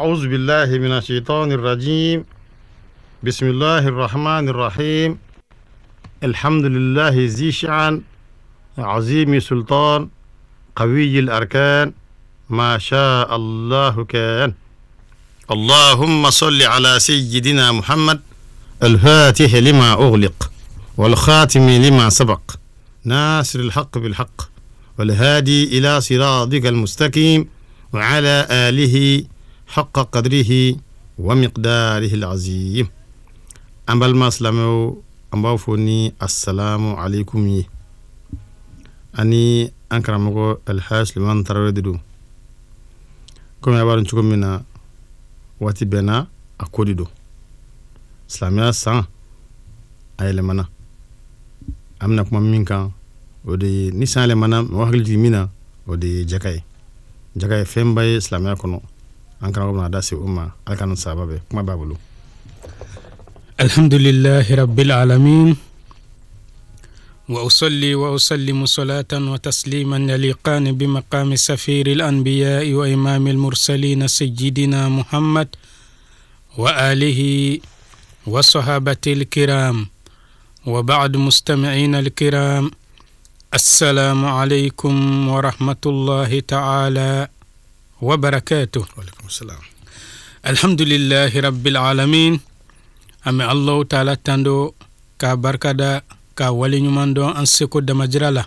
أعوذ بالله من الشيطان الرجيم. بسم الله الرحمن الرحيم. الحمد لله ذي شعن عظيم سلطان قوي الأركان، ما شاء الله كان. اللهم صل على سيدنا محمد الفاتح لما أغلق والخاتم لما سبق، ناصر الحق بالحق والهادي إلى صراطك المستقيم، وعلى آله حق قدره ومقداره العظيم. An balima silamɛw, an b'aw fo ni assalamu alaikum ye. Ani an karamɔgɔ Alhaji Sulemani Tarawele de don. Komi a b'a dɔn cogo min na, waati bɛɛ n'a a ko de don. Silamɛya san a yɛlɛmana. An bɛna kuma min kan, o de ye ni san yɛlɛmana, mɔgɔ hakili jigin min na, o de ye jaka ye. Jaka ye fɛnba ye silamɛya kɔnɔ. An karamɔgɔ bɛna da se o ma. Ala ka saba bɛɛ kuma b'a bolo. Alhamdulillahi rabbil alamin, wa usalli wa usallimu salatan wa tasliman yaliqani bimaqami safiri al-anbiya'i wa imami al-mursalin sayyidina Muhammad wa alihi wa sahabati al-kiram. Wa ba'd, mustami'ina al-kiram, assalamu alaikum wa rahmatullahi ta'ala wa barakatuh. Wa alaikum salam. Alhamdulillahi rabbil alamin. An bɛ Allahu ta'ala tando k'a barikada, k'a waleɲuman dɔn an seko damajira la.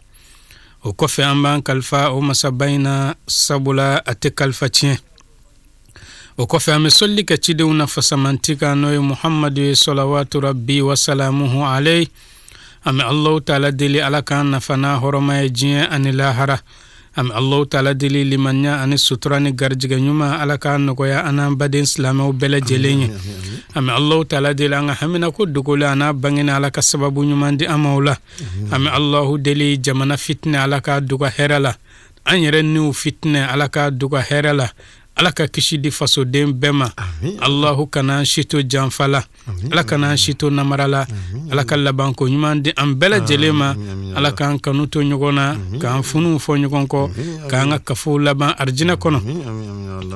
O kɔfɛ, an b'an kalifa o masaba in na, sabula a tɛ kalifa tiɲɛ. O kɔfɛ, an bɛ sɔli kɛ cidenw na fasamanti kan, n'o ye Muhamadu ye, salawatu rabbi wa salamuhu alayhi. An bɛ Allahu ta'ala deli, Ala k'an nafa n'a hɔrɔma ye diɲɛ ani lahara. An bɛ Allahu ta'ala deli, limaniya ani sutura ni garijɛgɛ ɲuman, Ala k'a nɔgɔya an n'an baden silamɛw bɛɛ lajɛlen ye. An bɛ Allahu ta'ala deli, an ka hamina ko dogolen a n'a bangeni, Ala ka sababu ɲuman di an ma o la. An bɛ Allahu deli, jamana fitinɛ, Ala k'a dogo hɛrɛ la. An yɛrɛ niw fitinɛ, Ala k'a dogo hɛrɛ la. Ala ka kisi di fasoden bɛɛ ma. Allahu kana an si to janfa la, Ala kana an si to namara la. Ala ka labanko ɲuman di an bɛɛ lajɛlen ma. Ala k'an kanu to ɲɔgɔn na, k'an funuw fɔ ɲɔgɔn kɔ, k'an ka kafow laban arijinɛ kɔnɔ.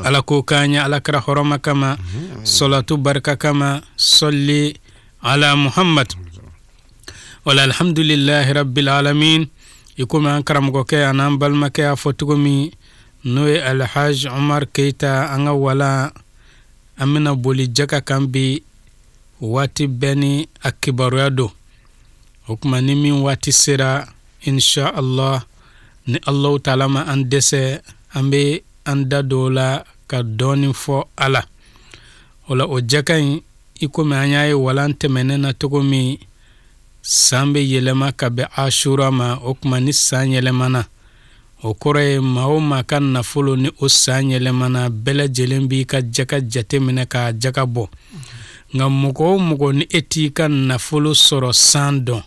Ala k'o k'an ye, Ala kɛra hɔrɔma kama, sɔlatu barika kama, sɔli ala Muhammad. Wala alhamdulillahi rabbil alamin. I komi an karamɔgɔkɛ an'an balimakɛ y'a fɔ cogo min, n'o ye Alhaji Umar Keyita, an ka wala an bɛna boli jaka kan bi. Waati bɛɛ ni a kibaruya don. O tuma, ni min waati sera, insha Allah, ni Allahu taala ma an dɛsɛ, an bɛ an da don o la ka dɔɔnin fɔ a la. O la, o jaka in, i komi an y'a ye walan tɛmɛnen na cogo min, san bɛ yɛlɛma ka bɛn Ashura ma. O tuma, ni san yɛlɛmana, o kɔrɔ ye maa o maa ka nafolo ni o san yɛlɛmana, bɛɛ lajɛlen b'i ka jaka jate minɛ k'a jaka bɔ. Nka mɔgɔ o mɔgɔ ni e t'i ka nafolo sɔrɔ san dɔn,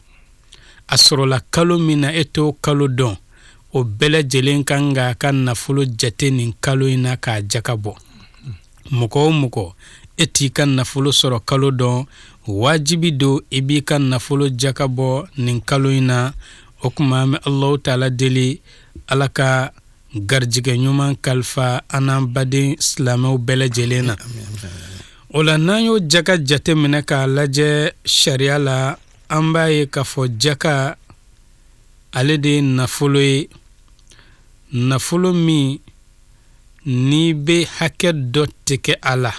a sɔrɔla kalo min na, e t'o kalo dɔn, o bɛɛ lajɛlen kan k'a ka nafolo jate nin kalo in na k'a jaka bɔ. Mɔgɔ o mɔgɔ e t'i ka nafolo sɔrɔ kalo dɔn, wajibi don i b'i ka nafolo jaka bɔ nin kalo in na. O tuma, an bɛ Allahu taala deli, Ala ka garijɛgɛ ɲuman kalifa an n'an baden silamɛw bɛɛ lajɛlen na. O la, n'an y'o jaka jate minɛ k'a lajɛ sariya la, an b'a ye k'a fɔ jaka ale de ye nafolo ye, nafolo min n'i bɛ hakɛ dɔ tigɛ a la,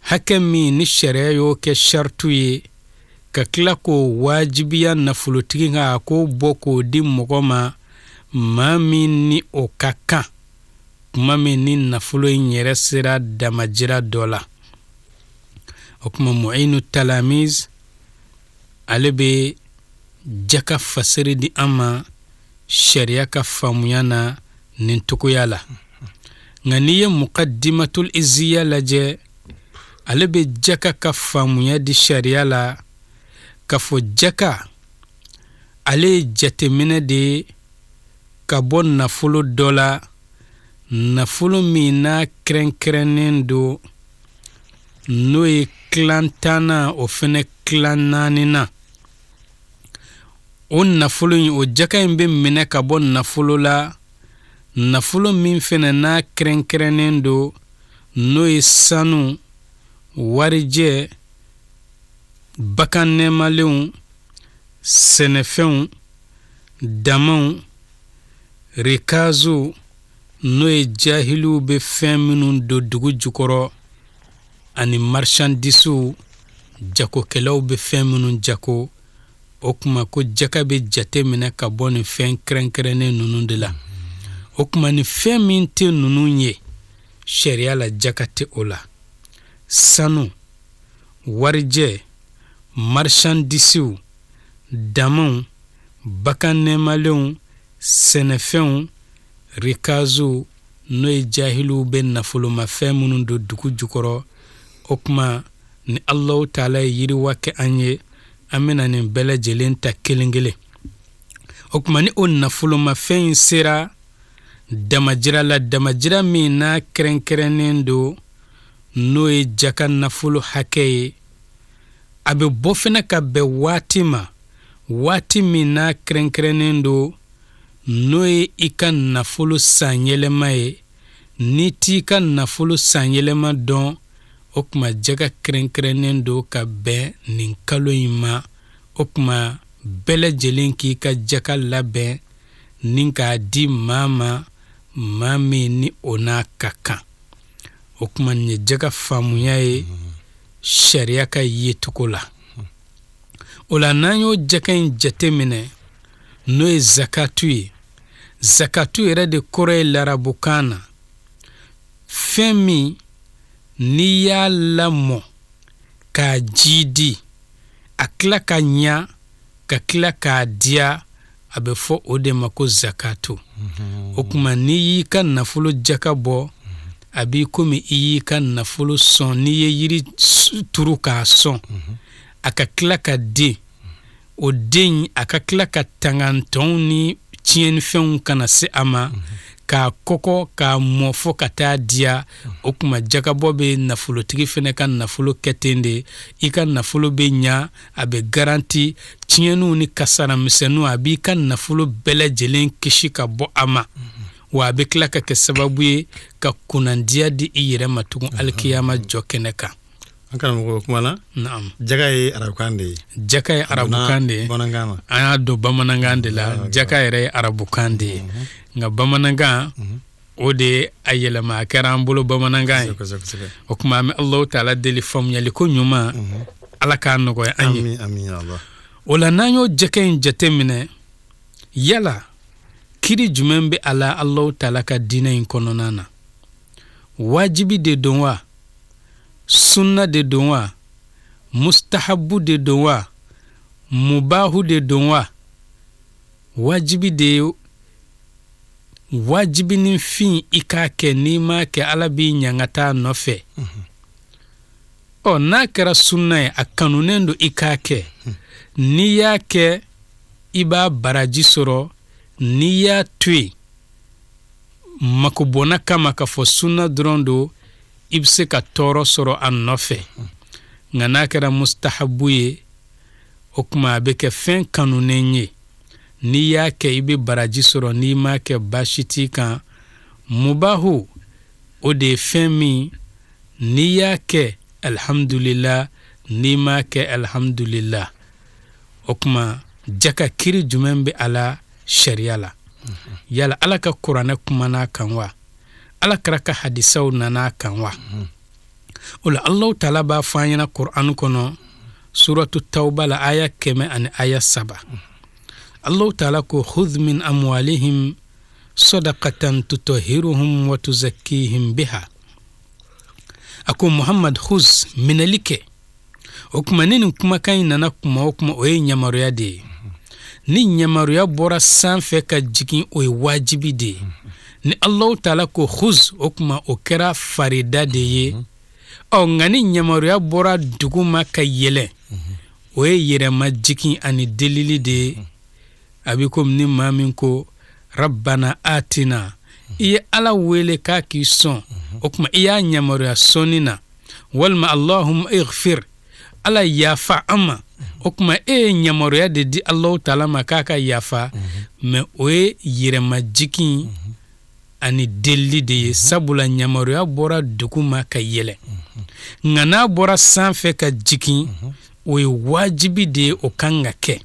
hakɛ min ni sariya y'o kɛ saritu ye, ka tila k'o wajibiya nafolotigi kan a k'o bɔ k'o di mɔgɔ ma, maa min ni o ka kan, tuma min ni nafolo in yɛrɛ sera damajira dɔ la. O tuma, Mu'inu Talamiz ale bɛ jaka fasiri di an ma sariya ka faamuya na nin cogoya la. Nka n'i ye Muqaddimatul Iziya lajɛ, ale bɛ jaka ka faamuya di sariya la k'a fɔ jaka ale ye jateminɛ de ye ka bɔ nafolo dɔ la, nafolo min n'a kɛrɛnkɛrɛnnen don, n'o ye kilan 10nan, o fɛnɛ kilan naaninan. O nafolo in, o jaka in bɛ minɛ ka bɔ nafolo la, nafolo min fɛnɛ n'a kɛrɛnkɛrɛnnen don, N'o ye sanu, warijɛ, bagan nɛmalenw, sɛnɛfɛnw, damaw, rikazu, n'o ye jahiliw bɛ fɛn minnu don dugu jukɔrɔ, ani marchandisiw, jagokɛlaw bɛ fɛn minnu jago. O tuma ko jaka bɛ jate minɛ ka bɔ nin fɛn kɛrɛnkɛrɛnnen ninnu de la. O tuma ni fɛn min tɛ ninnu ye, sariya la jaka tɛ o la. Sanu, warijɛ, marchandisiw, damaw, bagan nɛmalenw, sɛnɛfɛnw, rikazu, n'o ye jahiliw bɛ nafolomafɛn minnu don dugu jukɔrɔ. O tuma ni Alahu taala ye yiriwa kɛ an ye, an bɛna nin bɛɛ lajɛlen ta kelen kelen. O tuma ni o nafolomafɛn in sera damajira la, damajira min n'a kɛrɛnkɛrɛnnen don, n'o ye jaka nafolo hakɛ ye, a bɛ bɔ fana ka bɛn waati ma, waati min n'a kɛrɛnkɛrɛnnen don, n'o ye i ka nafolo sanyɛlɛma ye. N'i t'i ka nafolo sanyɛlɛma dɔn, o tuma jaka kɛrɛnkɛrɛnnen don ka bɛn nin kalo in ma. O tuma bɛɛ lajɛlen k'i ka jaka labɛn ni k'a di maa ma, maa min ni o n'a ka kan. O tuma nin ye jaka faamuya ye sariya ka yecogo la. O la n'an y'o jaka in jate minɛ, n'o ye zakatu ye, zakatu yɛrɛ de kɔrɔ ye larabukan na fɛn min n'i y'a lamɔ k'a jiidi, a tila ka ɲa, ka tila k'a diya, a bɛ fɔ o de ma ko zakatu. O tuma n'i y'i ka nafolo jaka bɔ, a b'i komi i y'i ka nafolo sɔn. N'i ye yiri turu k'a sɔn, a ka tila ka den, o den a ka tila ka tanga ntɔnw ni tiɲɛnifɛnw kana se a ma, k'a kɔkɔ k'a mɔ fo ka taa diya. O tuma jakabɔ bɛ nafolotigi fɛnɛ ka nafolo kɛ ten de. I ka nafolo bɛ ɲa, a bɛ garanti tiɲɛniw ni kasara misɛnninw, a b'i ka nafolo bɛɛ lajɛlen kisi ka bɔ a ma, wa a bɛ tila ka kɛ sababu ye ka kunnandiya di i yɛrɛ ma tugun alikiyama jɔ kɛnɛ kan. An karamɔgɔ kuma na. Naam. Jaka ye arabukan de ye. Jaka ye arabukan de ye. Bamanankan na. An y'a don bamanankan de la. Jaka yɛrɛ ye arabukan de ye. Nka bamanankan, o de ye a yɛlɛma, a kɛra an bolo bamanankan ye. O tuma an bɛ Alahu taala deli faamuyali ko ɲuman, Ala k'a nɔgɔya an ye. Amin ya Allah. O la n'an y'o jaka in jate minɛ, yala kiri jumɛn bɛ a la Alahu taala ka diinɛ in kɔnɔna na? Wajibi de don wa? Sunna de don wa? Mustahabu de don wa? Mubahu de don wa? Wajibi de ye, wajibi ni fin i k'a kɛ, n'i m'a kɛ Ala b'i ɲangata a nɔfɛ. Ɔ n'a kɛra sunna ye, a kanunen don i k'a kɛ, n'i y'a kɛ i b'a baraji sɔrɔ, n'i y'a to yen makobɔnna kama k'a fɔ sunna dɔrɔn don, i bɛ se ka tɔɔrɔ sɔrɔ a nɔfɛ. Nka n'a kɛra mustahabu ye, o tuma a bɛ kɛ fɛn kanunen ye, n'i y'a kɛ i bɛ baraji sɔrɔ, n'i m'a kɛ baasi t'i kan. Mubahu, o de ye fɛn min n'i y'a kɛ alhamdulila, n'i m'a kɛ alhamdulila. O tuma jaka kiri jumɛn bɛ a la sariya la? Yala Ala ka kuranɛ kumana a kan wa? Ala kira ka hadisaw nana a kan wa? O la Alahu taala b'a fɔ an ɲɛna kuran kɔnɔ, suratu tawba la, aya 103. Alahu taala ko khudh min amwalihim sadaqatan tutahhiruhum wa tuzakkihim biha. A ko Muhammad, khuz, minɛli kɛ. O tuma ni nin kumakan in nana kuma o kuma, o ye yamaruya de ye. Ni yamaruya bɔra sanfɛ ka jigin, o ye wajibi de ye. Ni Alahu taala ko khuz, o tuma o kɛra farida de ye. Ɔ nka ni yamaruya bɔra duguma ka yɛlɛ, o ye yɛrɛmajigin ani delili de ye. A bɛ komi ni maa min ko rabbana atina, i ye Ala wele k'a k'i sɔn, o tuma i y'a yamaruya sɔnni na. Walima allahumma ighfir, Ala yafa an ma, o tuma e ye yamaruya de di Alahu taala ma k'a ka yafa, mɛ o ye yɛrɛmajigin Ani delili de ye, sabula yamaruya bɔra duguma ka yɛlɛ, nka n'a bɔra sanfɛ ka jigin, o ye wajibi de ye, o kan ka kɛ.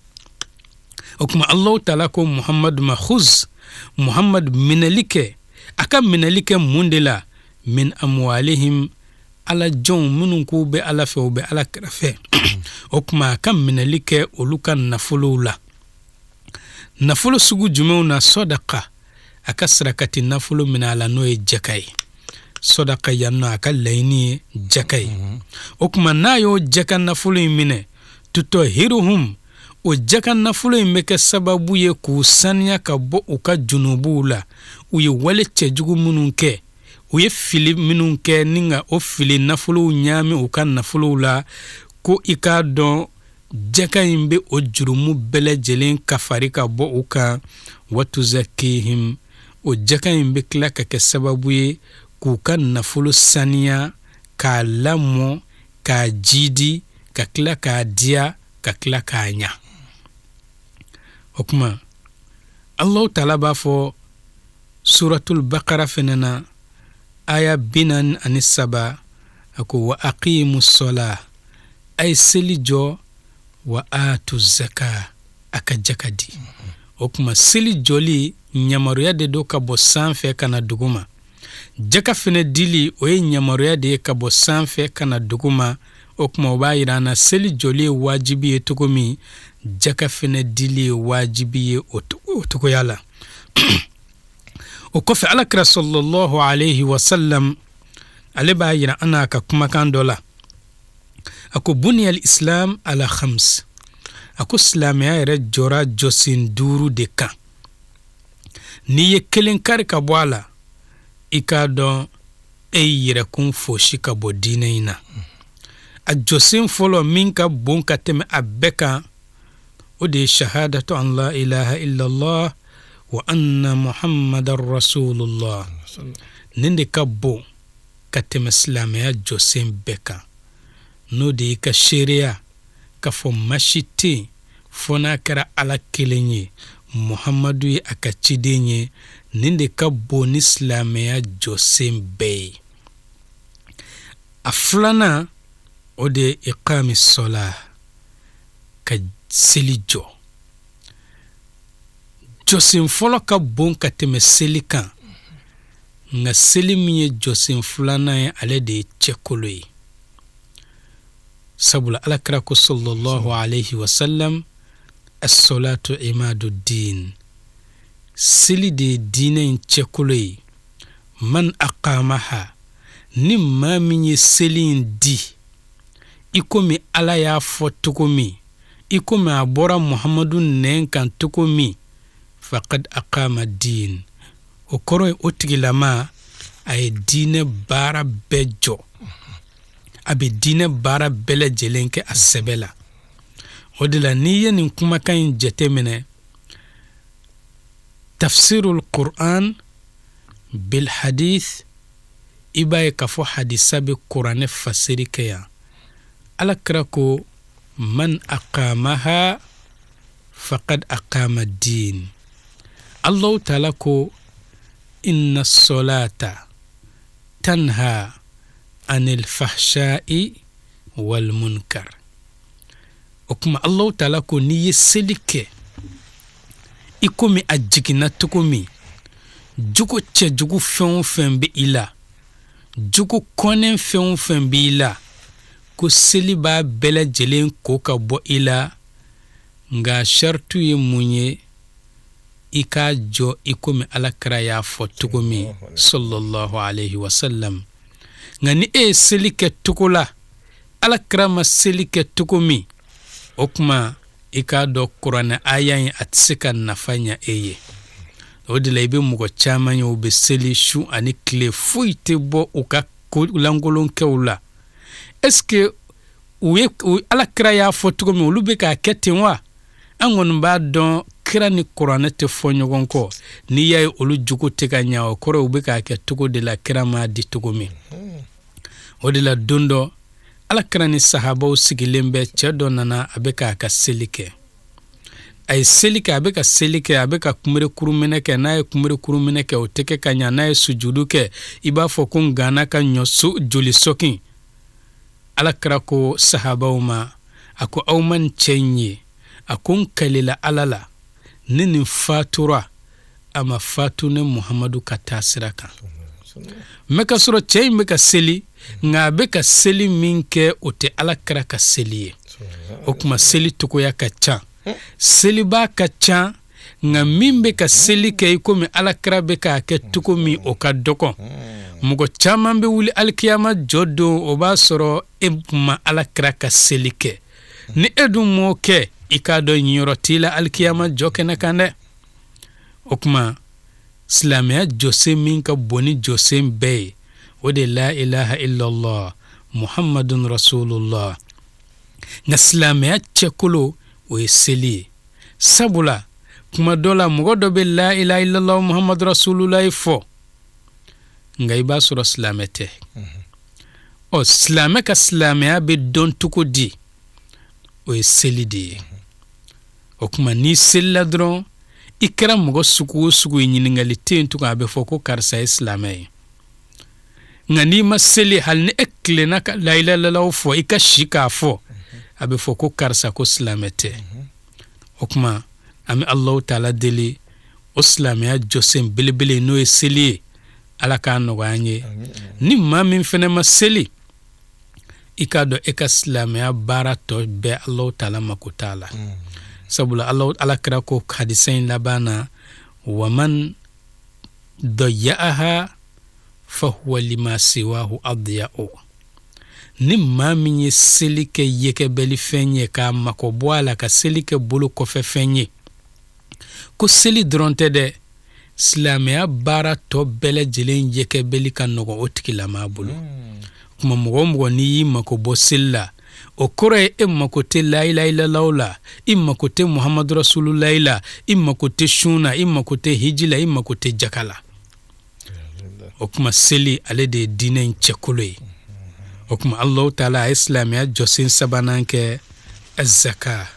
O tuma Alahu taala ko Muhamadu ma, khuz Muhamadu, minɛli kɛ. A ka minɛli kɛ mun de la? Min amwalihim, ala jɔnw minnu k'u bɛ Ala fɛ, u bɛ Ala kira fɛ. O tuma a ka minɛli kɛ olu ka nafolow la. Nafolo sugu jumɛnw na? Sɔdaka, a ka sarakati nafolo minɛ a la, n'o ye jaka ye. Sɔdaka yan nɔ, a ka laɲini ye jaka ye. O tuma n'a y'o jaka nafolo in minɛ, tutɔhiruhum, o jaka nafolo in bɛ kɛ sababu ye k'u saniya ka bɔ u ka junubuw la. U ye wale cɛjugu minnu kɛ, u ye fili minnu kɛ, ni ka o fili nafolow ɲaami u ka nafolow la, ko i k'a dɔn jaka in bɛ o jurumu bɛɛ lajɛlen kafari ka bɔ u kan. Watuzakihim, o jaka in bɛ tila ka kɛ sababu ye k'u ka nafolo saniya, k'a lamɔ, k'a jidi, ka tila k'a diya, ka tila k'a ɲa. O tuma Alahu taala b'a fɔ suratul bakara fɛnɛ na, aya 43, a ko wa aqimu sɔla, a ye seli jɔ, wa atu zaka, a ka jaka di. O tuma seli jɔli yamaruya de don ka bɔ sanfɛ ka na duguma. Jaka fɛnɛ dili, o ye yamaruya de ye ka bɔ sanfɛ ka na duguma. O tuma o b'a yira an na seli jɔli ye wajibi ye cogo min, jaka fɛnɛ dili ye wajibi ye o cogoya la. O kɔfɛ, Alakira sallallahu alayhi wa sallam, ale b'a yira an n'a ka kumakan dɔ la, a ko buniyal islam ala khams, a ko silamɛya yɛrɛ jɔra jɔsen duuru de kan. N'i ye kelen kari ka bɔ a la, i k'a dɔn e y'i yɛrɛkun fosi ka bɔ diinɛ in na. A jɔsen fɔlɔ min ka bon ka tɛmɛ a bɛɛ kan, o de ye shahadatu an la ilaha illallah wa anna muhammadan rasulullah. Nin de ka bon ka tɛmɛ silamɛya jɔsen bɛɛ kan, n'o de y'i ka seereya k'a fɔ ma si tɛ yen fo n'a kɛra Ala kelen ye, Muhamadu ye a ka ciden ye. Nin de ka bon ni silamɛya jɔsen bɛɛ ye. A filanan, o de ye iqami sɔla, ka seli jɔ. Jɔsen fɔlɔ ka bon ka tɛmɛ seli kan, nka seli min ye jɔsen filanan ye, ale de ye cɛkolo ye, sabula Ala kira ko sallallahu alayhi wa sallam, as-salatu imadu din, seli de ye diinɛ in cɛkolo ye. Man aqamaha, ni maa min ye seli in di i komi Ala y'a fɔ cogo min, i komi a bɔra Muhamadu nɛn kan cogo min, faqad aqama din, o kɔrɔ ye o tigilama a ye diinɛ baara bɛɛ jɔ, a bɛ diinɛ baara bɛɛ lajɛlen kɛ a sɛbɛ la. O de la n'i ye nin kumakan in jateminɛ, tafsirul Qur'an bil hadith, i b'a ye k'a fɔ hadisa bɛ kuranɛ fasiri kɛ yan. Ala kira ko man aqamaha faqad aqama din. Allahu taala ko inna solata tanha anil fahshai wal munkar. O kuma Allahu taala ko n'i ye seli kɛ i komi a jiginna cogo min, jogo cɛjugu fɛn o fɛn bɛ i la, jogo kɔnnen fɛn o fɛn b'i la, ko seli b'a bɛɛ lajɛlen ko ka bɔ i la. Nka saritu ye mun ye? I k'a jɔ i komi Ala kira y'a fɔ cogo min sallallahu alayhi wa sallam. Nka ni e ye seli kɛ cogo la Ala kira ma seli kɛ cogo min, o kuma i k'a dɔn kuranɛ aya in a tɛ se ka nafa ɲa e ye. O de la i bɛ mɔgɔ caman ye, u bɛ seli su ani tile, foyi tɛ bɔ u ka ko lankolonkɛw la. Est ce que u ye Ala kira y'a fɔ cogo min, olu bɛ k'a kɛ ten wa? An kɔni b'a dɔn kira ni kuranɛ tɛ fɔ ɲɔgɔn kɔ. N'i y'a ye olu jogo tɛ ka ɲa, o kɔrɔ u bɛ k'a kɛ cogo de la kira m'a di cogo min. O de la don dɔ Ala kira ni sahabaw sigilen bɛ, cɛ dɔ nana, a bɛ k'a ka seli kɛ. A ye seli kɛ, a bɛ ka seli kɛ, a bɛ ka kunbere kuruminɛ kɛ. N'a ye kunbere kuruminɛ kɛ, o tɛ kɛ ka ɲa. N'a ye sujudu kɛ, i b'a fɔ ko ngana ka ɲɔ joli sɔkin. Ala kira ko sahabaw ma, a ko aw ma nin cɛ in ye? A ko n kalila Ala la, ni nin fatura, a ma fatu ne Muhamadu ka taasira kan. Mɛ ka sɔrɔ cɛ in bɛ ka seli, nka a bɛ ka seli min kɛ, o tɛ Ala kira ka seli ye. O tuma seli cogoya ka ca, selibaa ka ca, nka min bɛ ka seli kɛ i komi Ala kira bɛ k'a kɛ cogo min, o ka dɔgɔn. Mɔgɔ caman bɛ wuli alikiyama jɔ don, o b'a sɔrɔ e ma Ala kira ka seli kɛ. Ni e dun m'o kɛ, i k'a dɔn ɲiyɔrɔ t'i la alikiyama jɔ kɛnɛ kan dɛ. O tuma silamɛya jɔsen min ka bon ni jɔsen bɛɛ ye, o de la ilaha illallah Muhammadun rasulullah. Nka silamɛya cɛkolo, o ye seli ye. Sabula kuma dɔ la, mɔgɔ dɔ bɛ la ilaha illallah Muhammadu rasulullah fɔ, nka i b'a sɔrɔ silamɛ tɛ. Ɔ, silamɛ ka silamɛya bɛ dɔn cogo di? O ye seli de ye. O tuma n'i selila dɔrɔn, i kɛra mɔgɔ sugu o sugu ye, ɲininkali tɛ yen tugun, a bɛ fɔ ko karisa ye silamɛ ye. Nka n'i ma seli, hali ni e tilenna ka layilalalaw fɔ, i ka si k'a fɔ, a bɛ fɔ ko karisa ko silamɛ tɛ. O tuma an bɛ Alahu taala deli, o silamɛya jɔsen belebele n'o ye seli ye, Ala k'a nɔgɔya an ye. Ni maa min fɛnɛ ma seli, i k'a dɔn e ka silamɛya baara tɔ bɛɛ, Alahu taala mako t'a la. Sabula Ala kira ko hadisa in laban na: waman dɔya'aha fahuwa lima siwahu adiya'u. Ni maa min ye seli kɛ yɛkɛbɛlifɛn ye, k'a mako bɔ a la, ka seli kɛ bolo kɔfɛ fɛn ye, ko seli dɔrɔn tɛ dɛ, silamɛya baara tɔ bɛɛ lajɛlen yɛkɛbɛli ka nɔgɔn o tigilamaa bolo. Kuma mɔgɔ o mɔgɔ n'i y'i mako bɔ seli la, o kɔrɔ ye e mako tɛ layilayilalaw la, i mako tɛ Muhamadu rasululayi la, i mako tɛ sun na, i mako tɛ hiji la, i mako tɛ jaka la. O tuma seli, ale de ye diinɛ in cɛkolo ye. O tuma Alahu taala a ye silamɛya jɔsen sabanan kɛ azaka,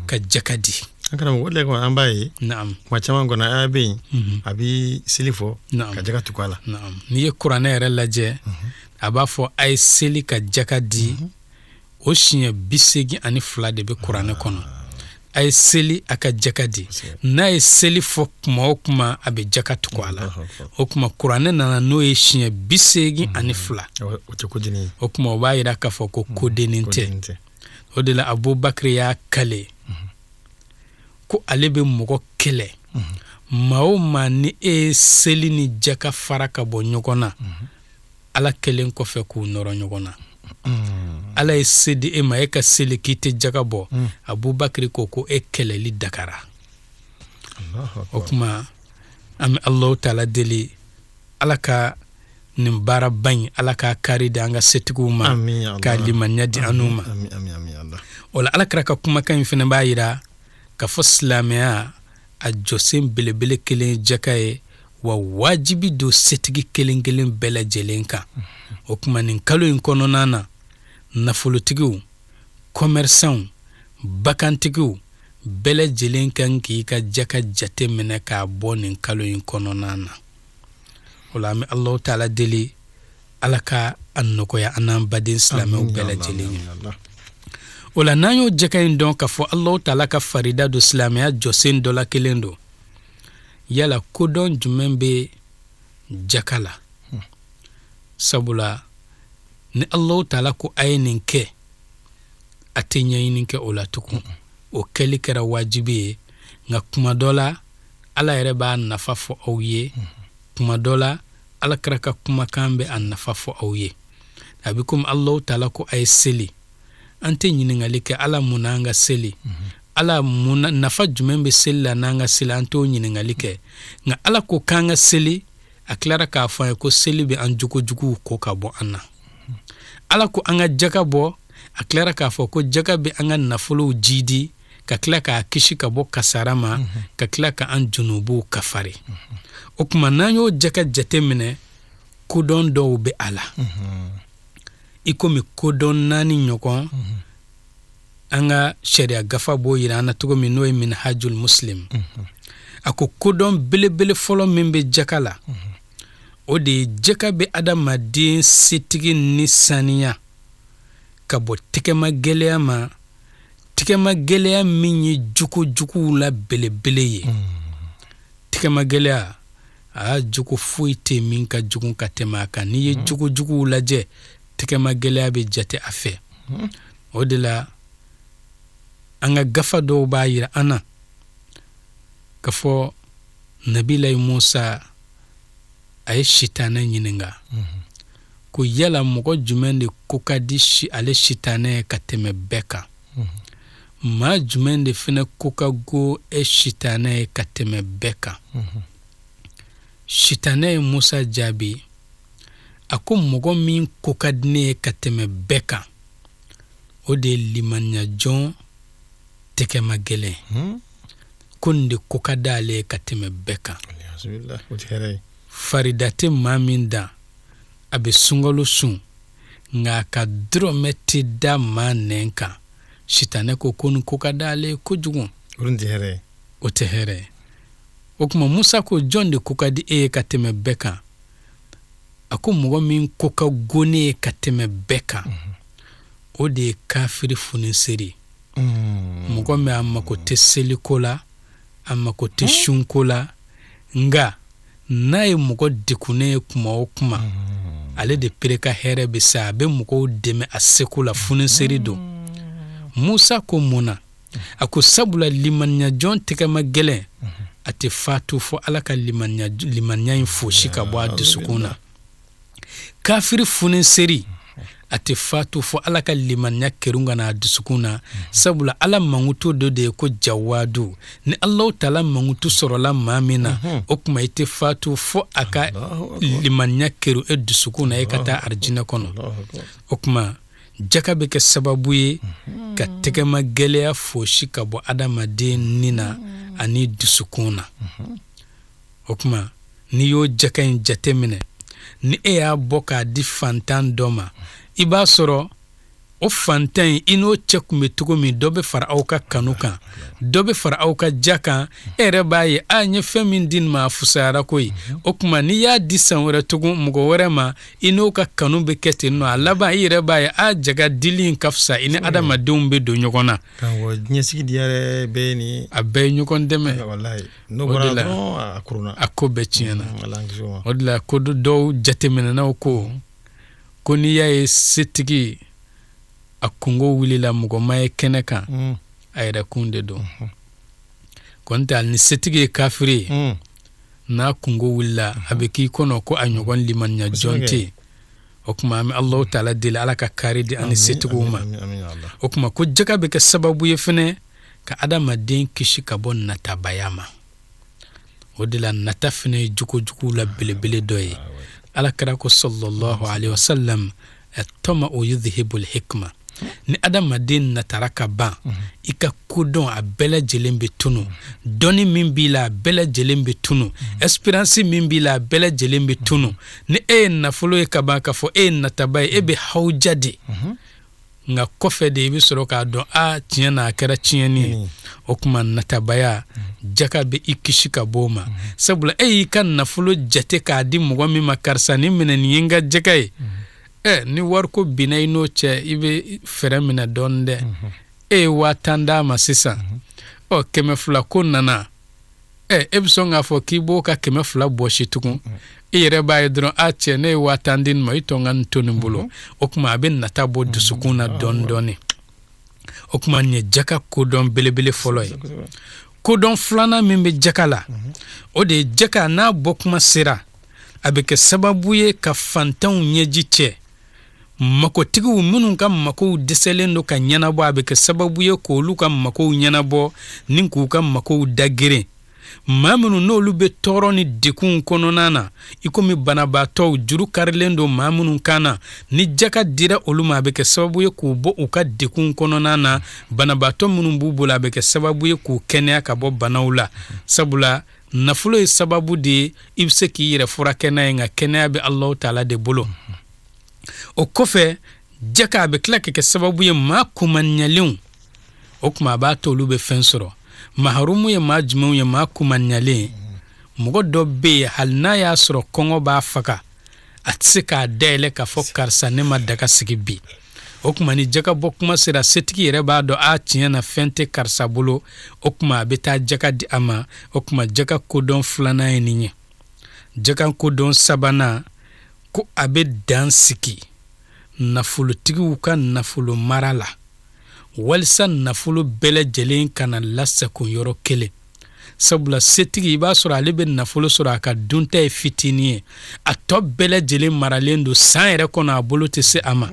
ka jaka di. An karamɔgɔ, o de la an b'a ye kuma caman kɔnɔ, aya bɛ yen, a bɛ seli fɔ ka jaka tugu a la. N'i ye kuranɛ yɛrɛ lajɛ, a b'a fɔ a ye seli ka jaka di. O siɲɛ 82 de bɛ kuranɛ kɔnɔ, a ye seli, a ka jaka di. N'a ye seli fɔ kuma o kuma, a bɛ jaka tugu a la. O tuma kuranɛ nana n'o ye siɲɛ 82. O tɛ kodennin ye. O tuma o b'a yira k'a fɔ ko kodennin tɛ. O de la Abubakar y'a kale ko ale bɛ mɔgɔ kɛlɛ, maa o maa ni e ye seli ni jaka fara ka bɔ ɲɔgɔn na, Ala kɛlen kɔfɛ k'u nɔrɔ ɲɔgɔn na. Ala ye se di e ma, e ka seli, k'i tɛ jaka bɔ. Abubakar ko ko e kɛlɛli dakara. O tuma an bɛ Alahu taala deli, Ala ka nin baaraba in, Ala k'a kari di an ka setigiw ma, k'a limaniya di an n'u ma. O la Ala kira ka kumakan in fana b'a yira k'a fɔ silamɛya a jɔsen belebele kelen ye jaka ye, wa wajibi don setigi kelen kelen bɛɛ lajɛlen kan. O tuma nin kalo in kɔnɔna na, nafolotigiw, kɔmɛrisanw, bagantigiw bɛɛ lajɛlen kan k'i ka jaka jate minɛ k'a bɔ nin kalo in kɔnɔna na. O la an bɛ Alahu taala deli, Ala ka a nɔgɔya an n'an baden silamɛw bɛɛ lajɛlen ye. O la n'an y'o jaka in dɔn k'a fɔ Alahu taala ka farida don, silamɛya jɔsen dɔ la kelen don, yala kodɔn jumɛn bɛ jaka la? Sabula ni Alahu taala ko a ye nin kɛ, a tɛ ɲɛɲini kɛ o la tugun, o kɛli kɛra wajibi ye. Nka kuma dɔ la, Ala yɛrɛ b'a nafa fɔ aw ye, kuma dɔ la, Ala kira ka kumakan bɛ a nafa fɔ aw ye. A bɛ komi Alahu taala ko a ye seli, an tɛ ɲininkali kɛ Ala mun na an ka seli, Ala mun na, nafa jumɛn bɛ seli la n'an ka seli, an t'o ɲininkali kɛ. Nka Ala ko k'an ka seli, a tilara k'a fɔ an ye ko seli bɛ an jogojuguw ko ka bɔ an na. Ala ko an ka jaka bɔ, a tilara k'a fɔ ko jaka bɛ an ka nafolow jidi, ka tila k'a kisi ka bɔ kasara ma, ka tila ka an junubuw kafari. O tuma n'an y'o jaka jate minɛ, kodɔn dɔw bɛ a la, i komi kodɔn naani ɲɔgɔn. An ka sariya gafa b'o yira an na cogo min, n'o ye Minhajul Muslim. A ko kodɔn belebele fɔlɔ min bɛ jaka la, o de ye jaka bɛ adamaden setigi ni saniya ka bɔ tɛgɛma gɛlɛya ma, tɛgɛma gɛlɛya min ye jogo juguw la belebele ye. Tɛgɛma gɛlɛya, a jogo foyi tɛ min ka jugu ka tɛmɛ a kan. N'i ye jogo juguw lajɛ, tɛgɛma gɛlɛya bɛ jate a fɛ. O de la an ka gafa dɔw b'a yira an na k'a fɔ Nabilayi Musa a ye sitanɛ ɲininka ko yala mɔgɔ jumɛn de ko ka di ale sitanɛ ye ka tɛmɛ bɛɛ kan? Maa jumɛn de fana ko ka go e sitanɛ ye ka tɛmɛ bɛɛ kan? Sitanɛ ye Musa jaabi, a ko mɔgɔ min ko ka di ne ye ka tɛmɛ bɛɛ kan, o de ye limaniyajɔn tɛgɛma gɛlɛn. Ko nin de ko ka d'ale ye ka tɛmɛ bɛɛ kan. Farida tɛ maa min dan, a bɛ sunkalo sun, nka a ka dɔrɔmɛ tɛ da maa nɛn kan. Sitanɛ ko ko nin ko ka d'ale ye kojugu. O tɛ hɛrɛ ye. O tuma Musa ko jɔn de ko ka di e ye ka tɛmɛ bɛɛ kan? A ko mɔgɔ min ko ka go ne ye ka tɛmɛ bɛɛ kan, o de ye kafiri funiseri. Mɔgɔ min a mako tɛ seliko la, a mako tɛ sunko la, nka n'a ye mɔgɔ degunnen ye kuma o kuma, ale de pere ka hɛrɛ bɛ se, a bɛ mɔgɔw dɛmɛ a seko la, funiseri don. Musa ko mun na? A ko sabula limaniyajɔn tɛgɛma gɛlɛn, a tɛ fatu fo Ala ka limaniya in fosi ka bɔ a dusukun na. Kafiri funiseri, a tɛ fatu fo Ala ka limaniya kerun ka na a dusukun na, sabula Ala mankutu dɔ de ye ko jawadu. Ni Alahu taala mankutu sɔrɔla maa min na, o tuma i tɛ fatu fo a ka limaniya kerun e dusukun na, e ka taa arijinɛ kɔnɔ. O tuma jaka bɛ kɛ sababu ye ka tɛgɛma gɛlɛya fosi ka bɔ adamaden ni na ani dusukun na. O tuma n'i y'o jaka in jateminɛ, ni e y'a bɔ k'a di fantan dɔ ma, i b'a sɔrɔ o fantan in, i n'o cɛ kun bɛ cogo min, dɔ bɛ fara aw ka kanu kan, dɔ bɛ fara aw ka ja kan. E yɛrɛ b'a ye, a n ye fɛn min di nin ma, a fusayara koyi. O tuma n'i y'a di san wɛrɛ tugun mɔgɔ wɛrɛ ma, i n'o ka kanu bɛ kɛ ten nɔ. A laban i yɛrɛ b'a ye, a jaga dili in ka fisa, i ni adamadenw bɛ don ɲɔgɔn na. Diɲɛsigi diya bɛɛ ye nin, a bɛɛ ye ɲɔgɔn dɛmɛ. N'o bɔra dɔrɔn, a kurunna, a ko bɛɛ tiɲɛna. O de la ko dɔw jateminɛnaw ko ko n'i y'a ye setigi a kungo wulila mɔgɔ ma ye kɛnɛ kan, a yɛrɛ kun de don. Kɔni tɛ, hali ni setigi ye kafiri ye, n'a kungo wulila, a bɛ k'i kɔnɔ ko a ɲɔgɔn limaniya jɔn tɛ yen. O tuma an bɛ Alahu taala deli, Ala ka kaari di an ni setigiw ma. O tuma ko jaka bɛ kɛ sababu ye fɛnɛ ka adamaden kisi ka bɔ natabaya ma. O de la nata fɛnɛ ye jogo juguw la belebele dɔ ye. Ala kira ko sallallahu alaihi wasallam, at-tama'u yudhhibul hikma. Ni adamaden natara ka ban, i ka kodɔn a bɛɛ lajɛlen bɛ tunu, dɔnni min b'i la a bɛɛ lajɛlen bɛ tunu, expérience min b'i la a bɛɛ lajɛlen bɛ tunu. Ni e ye nafolo ye ka ban k'a fɔ e ye nataba ye, e bɛ hawuja de, nka kɔfɛ de i bɛ sɔrɔ k'a dɔn, a tiɲɛ na a kɛra tiɲɛni ye. O tuma natabaya, jaka bɛ i kisi ka bɔ o ma, sabula e y'i ka nafolo jate k'a di mɔgɔ min ma, karisa nin minɛ, nin ye n ka jaka ye. Ɛ ni wariko binna i n'o cɛ, i bɛ fɛɛrɛ minɛ dɔɔnin dɛ. E ye 10,000 d'a ma sisan, ɔ 200 ko nana, ɛ e bɛ sɔn k'a fɔ k'i b'o ka 200 bɔsi tugun? I yɛrɛ b'a ye dɔrɔn, a cɛ, ne ye 10,000 di nin ma, i tɔ n ka nin to nin bolo. O tuma a bɛ nata bɔ dusukun na dɔɔnin dɔɔnin. O tuma nin ye jaka kodɔn belebele fɔlɔ ye. Kodɔn filanan min bɛ jaka la, o de ye jaka n'a bɔ kuma sera, a bɛ kɛ sababu ye ka fantanw ɲɛji cɛ, makotigiw minnu ka makow dɛsɛlen don ka ɲɛnabɔ, a bɛ kɛ sababu ye k'olu ka makow ɲɛnabɔ ni k'u ka makow dageren. Maa minnu n'olu bɛ tɔɔrɔ ni degunw kɔnɔna na, i komi banabaatɔw, juru karilen don maa minnu kan na, ni jaka dira olu ma, a bɛ kɛ sababu ye k'u bɔ u ka degunw kɔnɔna na. Banabaatɔ minnu b'u bolo, a bɛ kɛ sababu ye k'u kɛnɛya ka bɔ banaw la, sabula nafolo ye sababu de ye i bɛ se k'i yɛrɛ furakɛ n'a ye, nka kɛnɛya bɛ Alahu taala de bolo. O kɔfɛ, jaka a bɛ tila ka kɛ sababu ye maa kumanɲalenw O tuma a b'a to olu bɛ fɛn sɔrɔ. Maharumu ye maa jumɛnw ye? Maa kumanyalen. Mɔgɔ dɔ bɛ yen, hali n'a y'a sɔrɔ kɔngɔ b'a faga, a tɛ se k'a dayɛlɛ k'a fɔ karisa ne ma daga sigi bi. O tuma ni jaka bɔ kuma sera, setigi yɛrɛ b'a dɔn, a tiɲɛ na fɛn tɛ karisa bolo. O tuma a bɛ taa jaka di a ma. O tuma jaka kodɔn filanan ye nin ye. Jaka kodɔn sabanan, ko a bɛ dan sigi nafolotigiw ka nafolo mara la, walisa nafolo bɛɛ lajɛlen kana lasagon yɔrɔ kelen. Sabula setigi, i b'a sɔrɔ ale bɛ nafolo sɔrɔ, a ka dunta ye fitinin ye, a tɔ bɛɛ lajɛlen maralen don san yɛrɛ kɔnɔ, a bolo tɛ se a ma.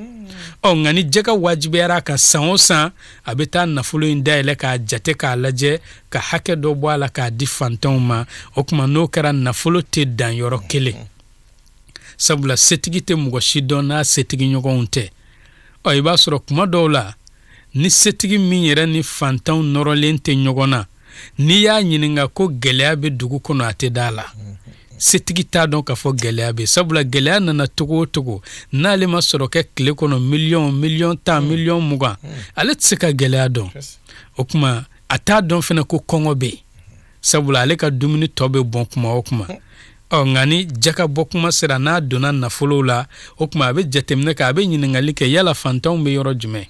Ɔ nka ni jaka wajibiyara a kan, san o san a bɛ taa nafolo in dayɛlɛ k'a jate, k'a lajɛ, ka hakɛ dɔ bɔ a la k'a di fantanw ma. O tuma n'o kɛra, nafolo tɛ dan yɔrɔ kelen, sabula setigi tɛ mɔgɔ si dɔn n'a setigi ɲɔgɔnw tɛ. Ɔ i b'a sɔrɔ kuma dɔw la, ni setigi min yɛrɛ ni fantanw nɔrɔlen tɛ ɲɔgɔn na, n'i y'a ɲininka ko gɛlɛya bɛ dugu kɔnɔ, a tɛ da la. Setigi t'a dɔn k'a fɔ gɛlɛya bɛ, sabula gɛlɛya nana cogo o cogo, n'ale ma sɔrɔ kɛ tile kɔnɔ miliyɔn, miliyɔn 10, miliyɔn 20, ale tɛ se ka gɛlɛya dɔn. O tuma a t'a dɔn fana ko kɔngɔ bɛ yen, sabula ale ka dumuni tɔ bɛ bɔn kuma o kuma. Ɔ nka ni jaka bɔ kuma sera, n'a donna nafolow la, o tuma a bɛ jateminɛ kɛ, a bɛ ɲininkali kɛ, yala fantanw bɛ yɔrɔ jumɛn?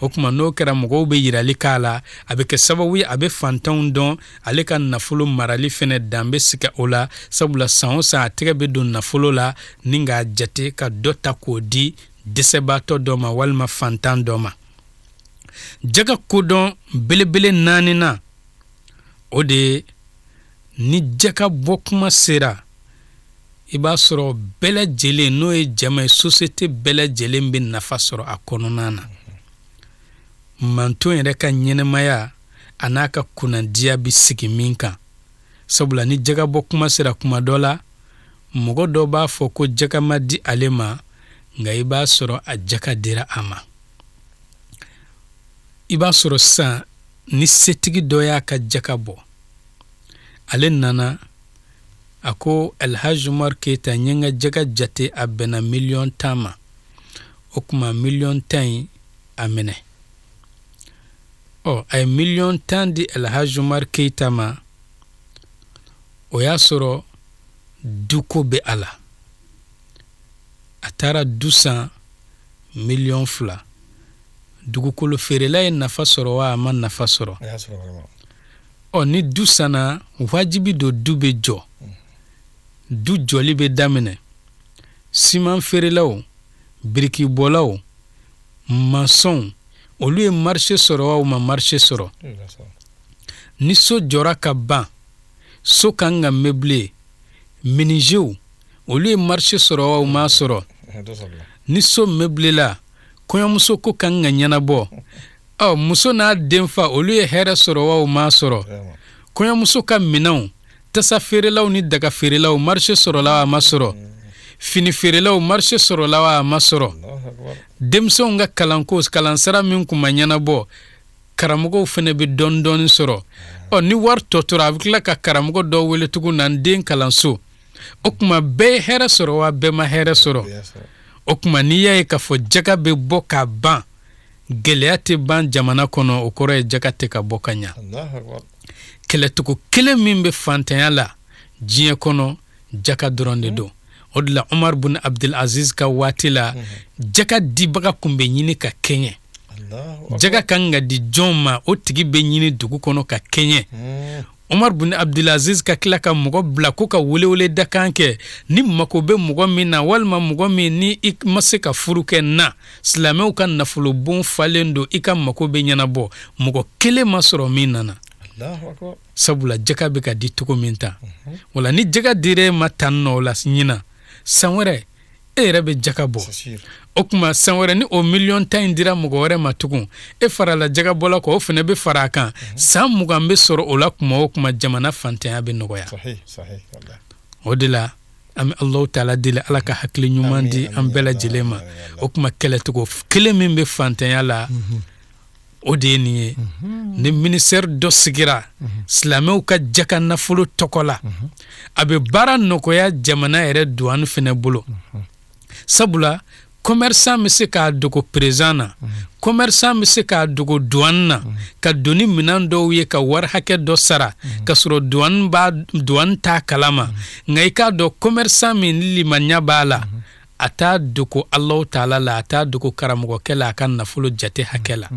O tuma n'o kɛra, mɔgɔw bɛ yirali k'a la, a bɛ kɛ sababu ye a bɛ fantanw dɔn. Ale ka nafolo marali fɛnɛ dan bɛ sigi o la, sabula san o san a tɛgɛ bɛ don nafolo la ni k'a jate, ka dɔ ta k'o di dɛsɛbaatɔ dɔ ma walima fantan dɔ ma. Jaka kodɔn belebele naaninan, o de ye ni jaka bɔ kuma sera, i b'a sɔrɔ bɛɛ lajɛlen, n'o ye jama ye, sosiyete bɛɛ lajɛlen bɛ nafa sɔrɔ a kɔnɔna na. Manton yɛrɛ ka ɲɛnɛmaya a n'a ka kunnadiya bɛ sigi min kan. Sabula ni jaka bɔ kuma sera, kuma dɔ la mɔgɔ dɔ b'a fɔ ko jaka ma di ale ma, nka i b'a sɔrɔ a jaka dira a ma. I b'a sɔrɔ sisan ni setigi dɔ y'a ka jaka bɔ, ale nana a ko Alhaji Umar Keyita, n ye n ka jaka jate, a bɛnna miliyɔn 10 ma. O tuma miliyɔn 10 in a minɛ. Ɔ a ye miliyɔn 10 di Alhaji Umar Keyita ma. O y'a sɔrɔ duko bɛ a la, a taara du san miliyɔn 2. Dugukolo feerela ye nafa sɔrɔ wa a ma nafa sɔrɔ? Ɔ ni du sanna, wajibi don du bɛ jɔ. Du jɔli bɛ daminɛ, siman feerelaw, birikibɔlaw, masɔnw, olu ye marché sɔrɔ wa u ma marché sɔrɔ? Ni so jɔra ka ban, so kan ka meubler, menuisiers, olu ye marché sɔrɔ wa u m'a sɔrɔ? Ni so meublé la, kɔɲɔmuso ko kan ka ɲɛnabɔ. Ɔ muso n'a denfa, olu ye hɛrɛ sɔrɔ wa u m'a sɔrɔ? Kɔɲɔmuso ka minɛnw, tasa feerelaw ni daga feerelaw, marché sɔrɔla wa a ma sɔrɔ? Fini feerelaw, marché sɔrɔla wa a ma sɔrɔ? Denmisɛnw ka kalanko, kalansara min kun ma ɲɛnabɔ, karamɔgɔw fɛnɛ bɛ dɔɔni dɔɔni sɔrɔ. Ɔ ni wari tɔ tora, a bɛ tila ka karamɔgɔ dɔw wele tugun na n den kalanso. O tuma bɛɛ ye hɛrɛ sɔrɔ wa bɛɛ ma hɛrɛ sɔrɔ? O tuma n'i y'a ye k'a fɔ jaka bɛ bɔ ka ban, gɛlɛya tɛ ban jamana kɔnɔ, o kɔrɔ ye jaka tɛ ka bɔ ka ɲa. Kɛlɛcogo kelen min bɛ fantanya la diɲɛ kɔnɔ, jaka dɔrɔn de don. O de la Umar bun Abdul Aziz ka waati la, jaka dibaga kun bɛ ɲini ka kɛɲɛ. Jaka kan ka di jɔn ma, o tigi bɛ ɲini dugu kɔnɔ ka kɛɲɛ. Umar bun Abdulaziz ka tila ka mɔgɔ bila ko ka welewele dakan kɛ, ni mako bɛ mɔgɔ min na, walima mɔgɔ min ni i ma se ka furu kɛ na, silamɛw ka nafolobon falen don, i ka mako bɛ ɲɛnabɔ. Mɔgɔ kelen ma sɔrɔ min nana, sabula jaka bɛ ka di cogo min ta. Wala ni jaka dira e ma tan nɔ o la ɲinan, san wɛrɛ e yɛrɛ bɛ jaka bɔ. O tuma san wɛrɛ ni o miliyɔn 10 in dira mɔgɔ wɛrɛ ma tugun, e farala jagabɔla kɔ, o fana bɛ fara a kan. San 20 bɛ sɔrɔ o la. Kuma o kuma, jamana fantanya bɛ nɔgɔya. O de la an bɛ Alahu taala deli, Ala ka hakili ɲuman di an bɛɛ lajɛlen ma. O tuma kɛlɛcogo kelen min bɛ fantanya la, o de ye nin ye. Ni ministère dɔ sigira silamɛw ka jaka nafolo tɔgɔ la, a bɛ baara nɔgɔya jamana yɛrɛ douane fɛnɛ bolo, sabula Commerçant bɛ se k'a dogo président na, commerçant bɛ se k'a dogo douane na, ka don ni minɛn dɔw ye ka wari hakɛ dɔ sara ka sɔrɔ douane t'a kalama. Nka i k'a dɔn, commerçant min ni limaniya b'a la, a t'a dogo Alahu taala la, a t'a dogo karamɔgɔkɛ la a ka nafolo jate hakɛ la.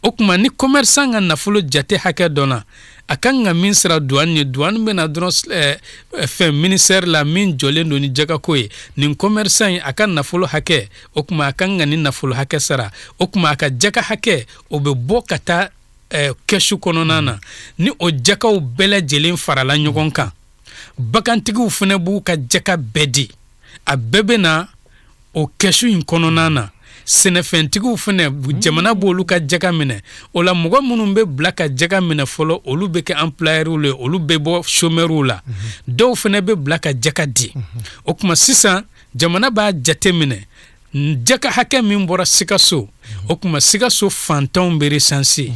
O tuma ni commerçant ka nafolo jate hakɛ dɔnna, a kan ka min sara douane ye, douane bɛna dɔrɔn fɛn ministère la min jɔlen don ni jagako ye, nin commerçant in, a ka nafolo hakɛ, o tuma a kan ka nin nafolo hakɛ sara. O tuma a ka jaga hakɛ, o bɛ bɔ ka taa kɛsu kɔnɔna na. Ni o jakaw bɛɛ lajɛlen farala ɲɔgɔn kan, bagantigiw fana b'u ka jaka bɛɛ di, a bɛɛ bɛ na o kɛsu in kɔnɔna na. Sɛnɛfɛntigiw fana, jamana b'olu ka jaga minɛ. O la, mɔgɔ minnu bɛ bila ka jaga minɛ fɔlɔ, olu bɛ kɛ employeurs ye, olu bɛ bɔ chômeurs la. Dɔw fana bɛ bila ka jaga di. O tuma sisan jamana b'a jate minɛ jaga hakɛ min bɔra Sikaso. O tuma Sikaso fantanw bɛ recenser,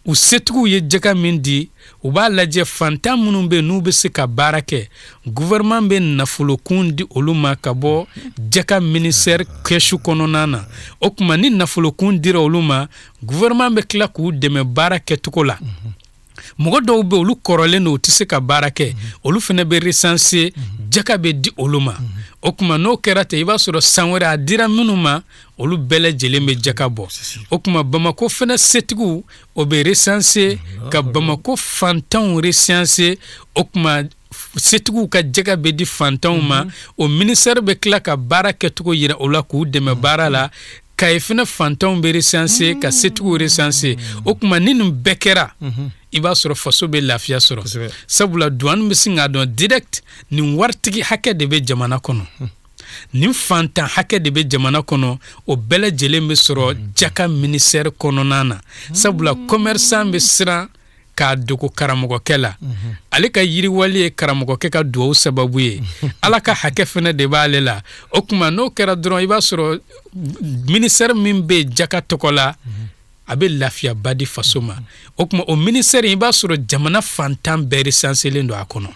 u setigiw ye jaga min di, u b'a lajɛ fantan minnu bɛ n'u bɛ se ka baara kɛ, gouvernement bɛ nafolokun di olu ma ka bɔ jaka ministère kɛsu kɔnɔna na. O tuma ni nafolokun dira olu ma, gouvernement bɛ tila k'u dɛmɛ baara kɛcogo la. Mɔgɔ dɔw bɛ, olu kɔrɔlen don, u tɛ se ka baara kɛ, olu fana bɛ recenser, jaka bɛ di olu ma. O tuma n'o kɛra ten, i b'a sɔrɔ san wɛrɛ, a dira minnu ma, olu bɛɛ lajɛlen bɛ jaka bɔ. O tuma Bamako fana setigiw, o bɛ recenser, ka Bamako fantanw recenser. O tuma setigiw ka jaka bɛ di fantanw ma, o ministère bɛ tila ka baara kɛcogo yira o la k'u dɛmɛ baara la. Kayi fana fantanw bɛ recenser, ka setigiw recenser. O tuma ni nin bɛɛ kɛra, i b'a sɔrɔ faso bɛ lafiya sɔrɔ, sabula douane bɛ sin k'a dɔn direct nin waritigi hakɛ de bɛ jamana kɔnɔ, nin fantan hakɛ de bɛ jamana kɔnɔ. O bɛɛ lajɛlen bɛ sɔrɔ jaka ministère kɔnɔna na, sabula commerçant bɛ siran k'a dogo karamɔgɔkɛ la. Ale ka yiriwali ye karamɔgɔkɛ ka duwawu sababu ye, Ala ka hakɛ fɛnɛ de b'ale la. O tuma n'o kɛra dɔrɔn, i b'a sɔrɔ ministère min bɛ jaka tɔgɔ la, a bɛ lafiyaba di faso ma. O tuma o ministère, i b'a sɔrɔ jamana fantan bɛɛ recensélen don a kɔnɔ.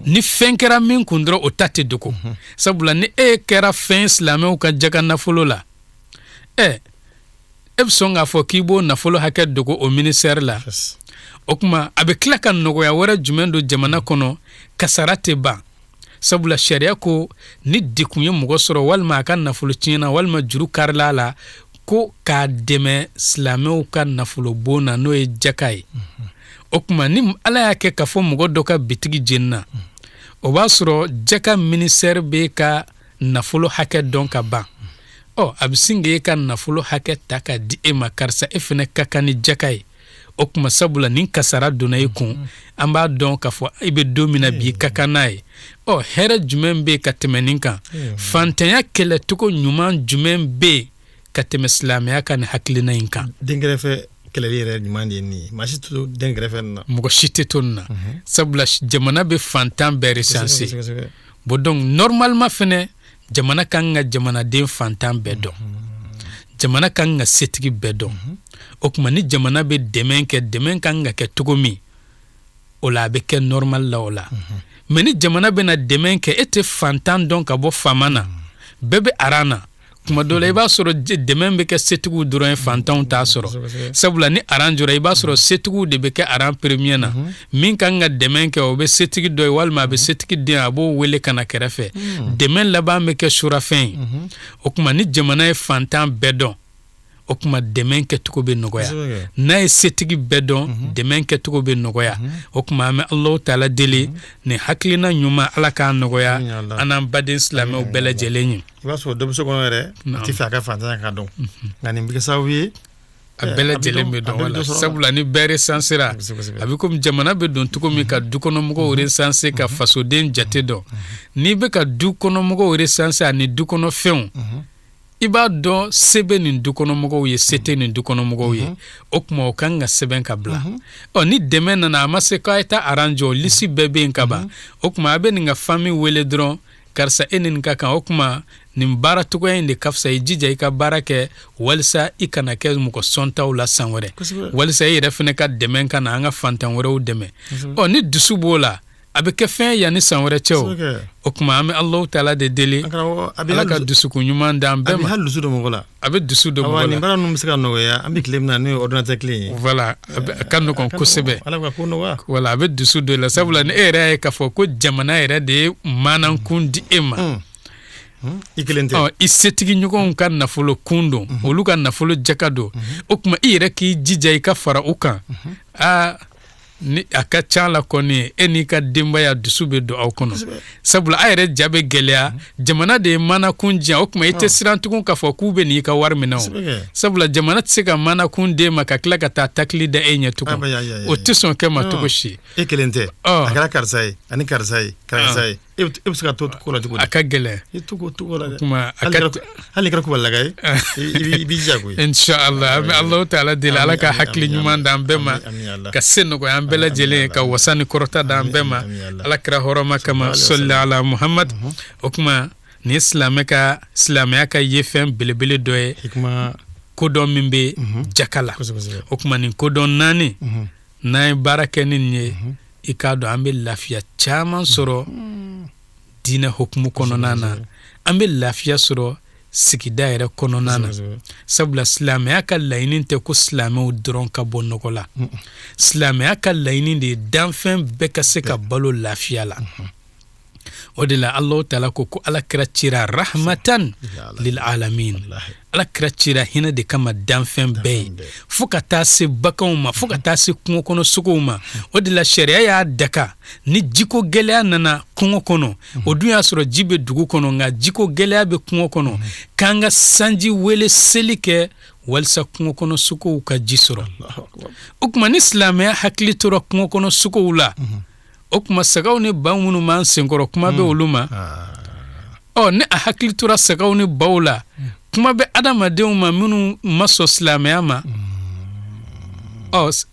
Ni fɛn kɛra min kun dɔrɔn, o ta tɛ dogo, sabula ni e kɛra fɛn silamɛw ka jaka nafolo la, e bɛ sɔn k'a fɔ k'i b'o nafolo hakɛ dogo o ministère la? O tuma a bɛ tila ka nɔgɔya wɛrɛ jumɛn don jamana kɔnɔ? Kasara tɛ ban, sabula sariya ko ni degun ye mɔgɔ sɔrɔ, walima a ka nafolo tiɲɛna, walima juru karila a la, ko k'a dɛmɛ silamɛw ka nafolo bon na, n'o ye jaka ye. O tuma ni Ala y'a kɛ k'a fɔ mɔgɔ dɔ ka bitigi jenina, o b'a sɔrɔ jaka ministère bɛ ka nafolo hakɛ dɔn ka ban. Ɔ a bɛ sin k'e ka nafolo hakɛ ta ka di e ma: karisa, e fana ka kan ni jaka ye. O tuma sabula nin kasara donna i kun, an b'a dɔn k'a fɔ i bɛ don min na bi, i ka kan n'a ye. Ɔ hɛrɛ jumɛn bɛ yen ka tɛmɛ nin kan? Fantanya kɛlɛcogo ɲuman jumɛn bɛ yen ka tɛmɛ silamɛya ka nin hakilina in kan? Denkɛrɛfɛ kɛlɛli yɛrɛ ɲuman de ye nin ye. Maa si tɛ to denkɛrɛfɛ nin na. Mɔgɔ si tɛ to nin na, sabula jamana bɛ fantan bɛɛ recenser. Bon, donc normalement fɛnɛ, jamana kan ka jamanaden fantan bɛɛ dɔn, jamana kan ka setigi bɛɛ dɔn. O tuma ni jamana bɛ dɛmɛ kɛ, dɛmɛ kan ka kɛ cogo min, o la a bɛ kɛ normal la o la. Mais ni jamana bɛna dɛmɛ kɛ, e tɛ fantan dɔn ka bɔ faama na, bɛɛ bɛ aran na. Tuma dɔ la, i b'a sɔrɔ dɛmɛ bɛ kɛ setigiw dɔrɔn ye, fantanw t'a sɔrɔ, sabula ni aran jɔra, i b'a sɔrɔ setigiw de bɛ kɛ aran premier na. Min kan ka dɛmɛ kɛ, o bɛ setigi dɔ ye, walima a bɛ setigi den, a b'o wele ka na kɛrɛfɛ. Dɛmɛ laban bɛ kɛ surafɛn ye. O tuma ni jamana ye fantan bɛɛ dɔn, o tuma dɛmɛ kɛcogo bɛ nɔgɔya. N'a ye setigi bɛɛ dɔn, dɛmɛ kɛcogo bɛ nɔgɔya. O tuma an bɛ Alahu taala deli, nin hakilina ɲuman, Ala k'a nɔgɔya an n'an baden silamɛw bɛɛ lajɛlen ye. I b'a sɔrɔ dɔ bɛ so kɔnɔ yɛrɛ, a tɛ fɛ a ka fantanya ka dɔn, nka nin bɛ kɛ sababu ye a bɛɛ lajɛlen bɛ dɔn wala, sabula ni bɛɛ resansera, a bɛ komi jamana bɛ don cogo min ka dukɔnɔmɔgɔw resanse, ka fasoden jate dɔn. N'i bɛ ka dukɔnɔmɔgɔw resanse ani dukɔnɔfɛnw, i b'a dɔn se bɛ nin dukɔnɔmɔgɔw ye, se tɛ nin dukɔnɔmɔgɔw ye. O tuma o kan ka sɛbɛn ka bila. Ɔ ni dɛmɛ nana, a ma se k'a ye taa aran jɔ, lisi bɛɛ bɛ yen ka ban. O tuma a bɛ nin ka famille wele dɔrɔn: karisa, e ni nin ka kan, o tuma nin baara cogoya in de ka fisa, i jija i ka baara kɛ walisa i kana kɛ mɔgɔ sɔntaw la san wɛrɛ, walisa i yɛrɛ fana ka dɛmɛ ka na an ka fantan wɛrɛw dɛmɛ. Ɔ ni dusu b'o la. A bɛ kɛ fɛn yanni san wɛrɛ cɛ. O tuma an bɛ Alahu taala de deli, Ala ka dusukun ɲuman d'an bɛɛ ma. A bɛ hali dusu don mɔgɔ la. A bɛ dusu don mɔgɔ la. Nin baara ninnu bɛ se ka nɔgɔya, an bɛ tile min na n'o ye ordinateur tile ye. Voilà, a ka nɔgɔn kosɛbɛ. Ala ka ko nɔgɔya. Voilà, a bɛ dusu don i la, sabula ni e yɛrɛ y'a ye k'a fɔ ko jamana yɛrɛ de ye manankun di e ma. I kelen tɛ. I setigi ɲɔgɔnw ka nafolo kun don, olu ka nafolo jaka don. O tuma i yɛrɛ k'i jija i ka fara u kan. Aa, ni a ka ca la kɔni, e n'i ka denbaya dusu bɛ don aw kɔnɔ, sabula a yɛrɛ ja bɛ gɛlɛya. Jamana de ye manakun diyan, o tuma i tɛ siran tugun k'a fɔ k'u bɛ n'i ka wari minɛ o, sabula jamana tɛ se ka manakun d'e ma ka tila ka taa takili da e ɲɛ tugun. O tɛ sɔn kɛ ma cogo si. E kelen tɛ, a kɛra karisa ye ani karisa ye, karisa ye. E bɛ se ka to ko la cogo di? A ka gɛlɛn. I to ko la dɛ. Kuma a ka hali kɛra kubalilaga ye, i b'i jija koyi. Inshallah, an bɛ Alahu taala deli, Ala ka hakili ɲuman d'an bɛɛ ma, ka se nɔgɔya an bɛɛ lajɛlen, ka wasa ni kɔrɔta d'an bɛɛ ma, Ala kira hɔrɔma kama, sɔli ala Muhammad. O tuma nin ye silamɛ ka silamɛya ka yefɛn belebele dɔ ye, kodɔn min bɛ jaka la. O tuma nin kodɔn naani, n'an ye baara kɛ ni nin ye, i k'a dɔn an bɛ lafiya caman sɔrɔ diinɛ hukumu kɔnɔna na, an bɛ lafiya sɔrɔ sigida yɛrɛ kɔnɔna na, sabula silamɛya ka laɲini tɛ ko silamɛw dɔrɔn ka bɔ nɔgɔ la. Silamɛya ka laɲini de ye danfɛn bɛɛ ka se ka balo lafiya la. O de la Alahu taala ko ko Ala kira cira rahmatan lil alamin. Ala kira cira hinɛ de kama danfɛn bɛɛ ye, fo ka taa se baganw ma, fo ka taa se kungo kɔnɔ sogow ma. O de la sariya y'a daka ni jiko gɛlɛya nana kungo kɔnɔ, o dun y'a sɔrɔ ji bɛ dugu kɔnɔ, nka jiko gɛlɛya bɛ kungo kɔnɔ, k'an ka sanji wele seli kɛ walisa kungo kɔnɔ sogow ka ji sɔrɔ. O tuma ni silamɛya hakili tora kungo kɔnɔ sogow la, o tuma sagaw ni baw minnu b'an senkɔrɔ, kuma bɛ olu ma. Ɔ, ni a hakili tora sagaw ni baw la, kuma bɛ adamadenw ma minnu ma sɔn silamɛya ma. Ɔ,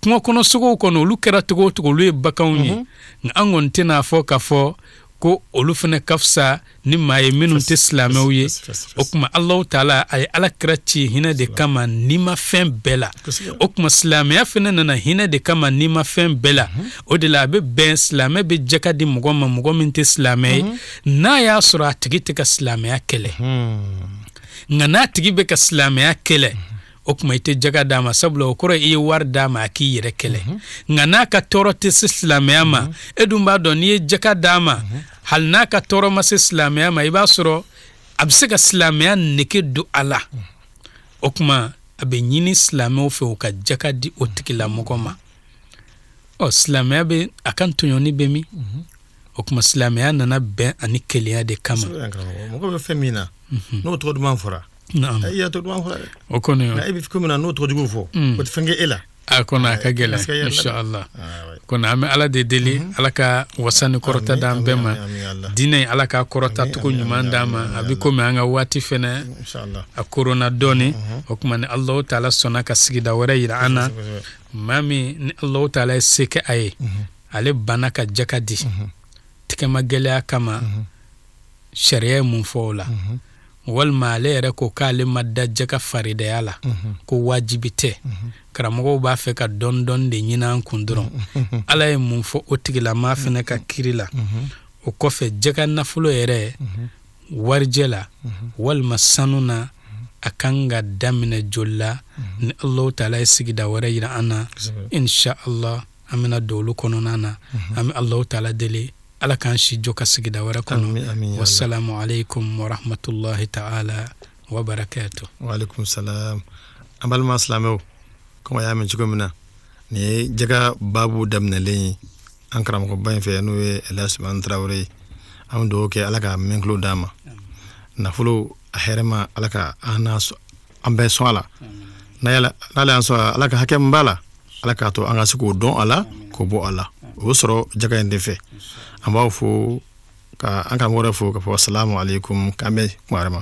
kungo kɔnɔ sogow kɔnɔ, olu kɛra cogo o cogo, olu ye baganw ye, nka an kɔni tɛna fɔ k'a fɔ ko olu fana ka fisa ni maa ye minnu tɛ silamɛw ye. O tuma Alahu taala a ye Ala kira ci hinɛ de kama nimafɛn bɛɛ la. O tuma silamɛya fana nana hinɛ de kama nimafɛn bɛɛ la. O de la a bɛ bɛn silamɛ bɛ jaka di mɔgɔ ma, mɔgɔ min tɛ silamɛ ye, n'a y'a sɔrɔ a tigi tɛ ka silamɛya kɛlɛ. Nka n'a tigi bɛ ka silamɛya kɛlɛ, o tuma i tɛ jaga d'a ma, sabula o kɔrɔ i ye wari d'a ma a k'i yɛrɛ kɛlɛ. Nka n'a ka tɔɔrɔ tɛ se silamɛya ma, e dun b'a dɔn n'i ye jaga d'a ma, hali n'a ka tɔɔrɔ ma se silamɛya ma, i b'a sɔrɔ a bɛ se ka silamɛya nege don a la. O tuma a bɛ ɲini silamɛw fɛ u ka jaga di o tigilamɔgɔ ma. Ɔ, silamɛya bɛ a ka tɔɲɔni bɛ min? O tuma silamɛya nana bɛn ani kelenya de kama. Mɔgɔ bɛ fɛn min na, n'o tɔgɔ duman fɔra, i y'a tɔgɔ duman fɔra dɛ. O kɔni, nka e bɛ ko min na, n'o tɔgɔ jugu fɔ, o tɛ fɛn kɛ e la. A kɔni a ka gɛlɛn, inshallah. Kɔni an bɛ Ala de deli, Ala ka wasa ni kɔrɔta d'an bɛɛ ma. Diinɛ, Ala ka kɔrɔta cogo ɲuman d'an ma. A bɛ komi an ka waati fɛnɛ a koronna dɔɔni. O tuma ni Alahu taala sɔnna ka sigida wɛrɛ yira an na, maa min ni Alahu taala ye se kɛ a ye, ale banna ka jaka di tigɛma gɛlɛya kama, sariya ye mun fɔ o la? Walima ale yɛrɛ ko k'ale ma da jaka faridaya la, ko wajibi tɛ. Karamɔgɔw b'a fɛ ka dɔɔni dɔɔni de ɲini an kun dɔrɔn. Ala ye mun fɔ o tigilamaa fɛnɛ ka kiri la? O kɔfɛ, jaka nafolo yɛrɛ, warijɛ la walima sanu na, a kan ka daminɛ joli la? Ni Alahu taala ye sigida wɛrɛ yira an na, insha Allah, an bɛna don olu kɔnɔna na. An bɛ Alahu taala deli, Ala k'an si jɔ ka sigida wɛrɛ kɔnɔ. Wasalamu aleykum warahmatulahi ta'ala wa barakatuh. Wa aleykum salam. An balima silamɛw, komi a y'a mɛn cogo min na, nin ye jaka baabu daminɛlen ye an karamɔgɔba in fɛ, n'o ye Elhadj Sulemani Tarawele ye. An bɛ dugawu kɛ, Ala ka mɛn tulo d'an ma. Nafolo a hɛrɛma, Ala ka an n'a an bɛɛ sɔn a la. N'ale y'an sɔn a la, Ala ka hakɛ min b'a la, Ala k'a to an ka se k'o dɔn a la, k'o bɔ a la. O bɛ sɔrɔ jaka in de fɛ. An b'aw fo ka an karamɔgɔ yɛrɛ fo, ka fɔ salamu aleykum, k'an bɛn kuma wɛrɛ ma.